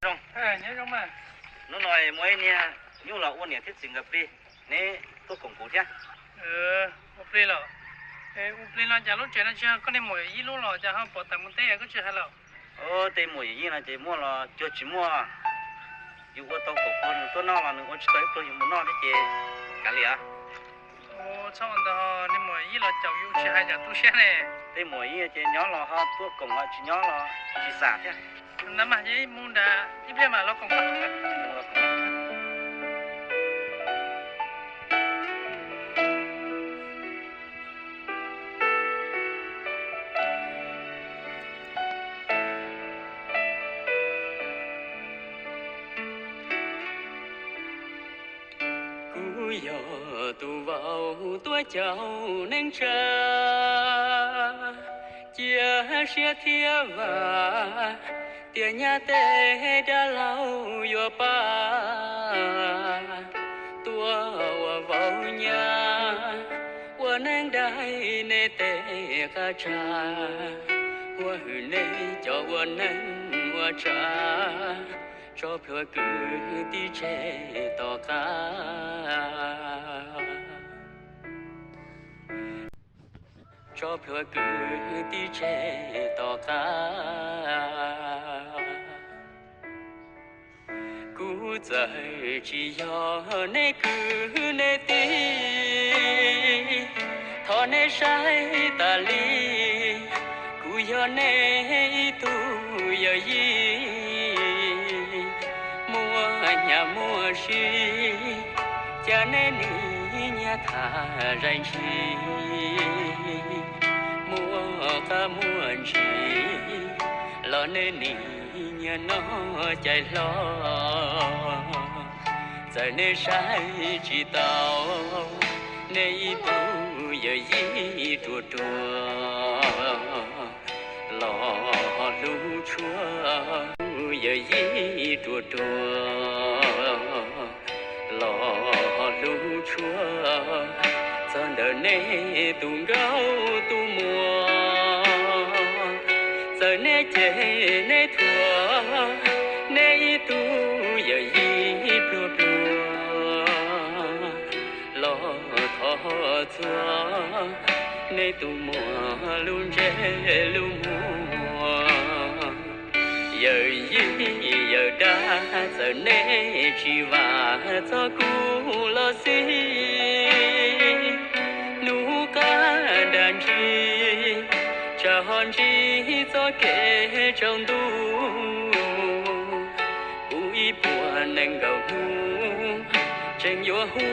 Zoo. Hnub no muaj ib niag nyuj los ua niam thiab txiv nkawd plig, neb tuaj koom kuv thiab. Ua plig los? Ua plig no cas lub tsev no tsis yog koj niag muam Yij lub los cas ho pom tawm mus teb koj tsis hais lawm? Tej muam Yij no ces muaj los cuag tsis muaj, yus ua tau kaum pluag nws tuaj noj los nws ua tsis tau ib pluag yus mus noj thiab ces kav liam. Txhob ua ntawd, niag muam Yij los caum yus tsis hais tsam tu siab ne. Tej muam Yij ces nyob los ho tuaj koom los tsis nyob los tsis xam thiab. Ntawd mas mus nrad ib pliag mam los koom. Kuv yog tus vauv tuaj caum neej tsa, cia siab thiab vam, tias nyab tej dab laug yuav pab, tuaj ua vauv nyab, ua neej dai nej tej qab tsa, ua hwm nej cov ua neej ua tsa, tso plhuav kwv tij tseg tom qab. Tso plhuav kwv tij tseg tom qab. Kuv txawm tsis yog nej kwv nej tij, thov nej saib tas li, kuv yog nej ib tug yawm yij muaj hnyav muaj sib, cas nej nim nyiag tham zais ntsis, muaj qab muaj ntsis los nej nim nyiag noj cais hlo. Txawm nej saib tsis taus, nej ib tug yawm yij ruam ruam los hlub tshua, yawm yij ruam ruam los hlub tshua, txog ntawm nej tus nkauj tus muam, txawm nej cem nej thuam, nej ib tug yawm yij pluag pluag los thov txhua, nej tus muam lub ntsej lub muag. Yawm yij yawm dab, txawm nej tsis vam txog kuv los xij, hnub qab dag ntsis, tsam ho ntsib txoj kev tsaus ntuj, kuv ib puas nees nkaum hnub tseem yuav hu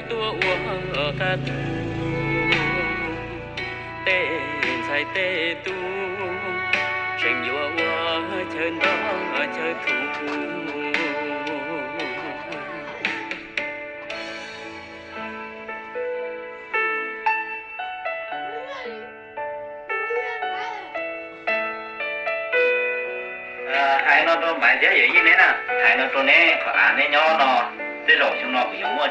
tuaj ua qab tug. Tej ntxhais tej tub tseem yuav ua chaw nto chaw thuv. Hais no rau Maiv thiab yawm yij neb na, hais no rau neb qhov av neb nyob no, tej zaum xyoo no kuv yuav muaj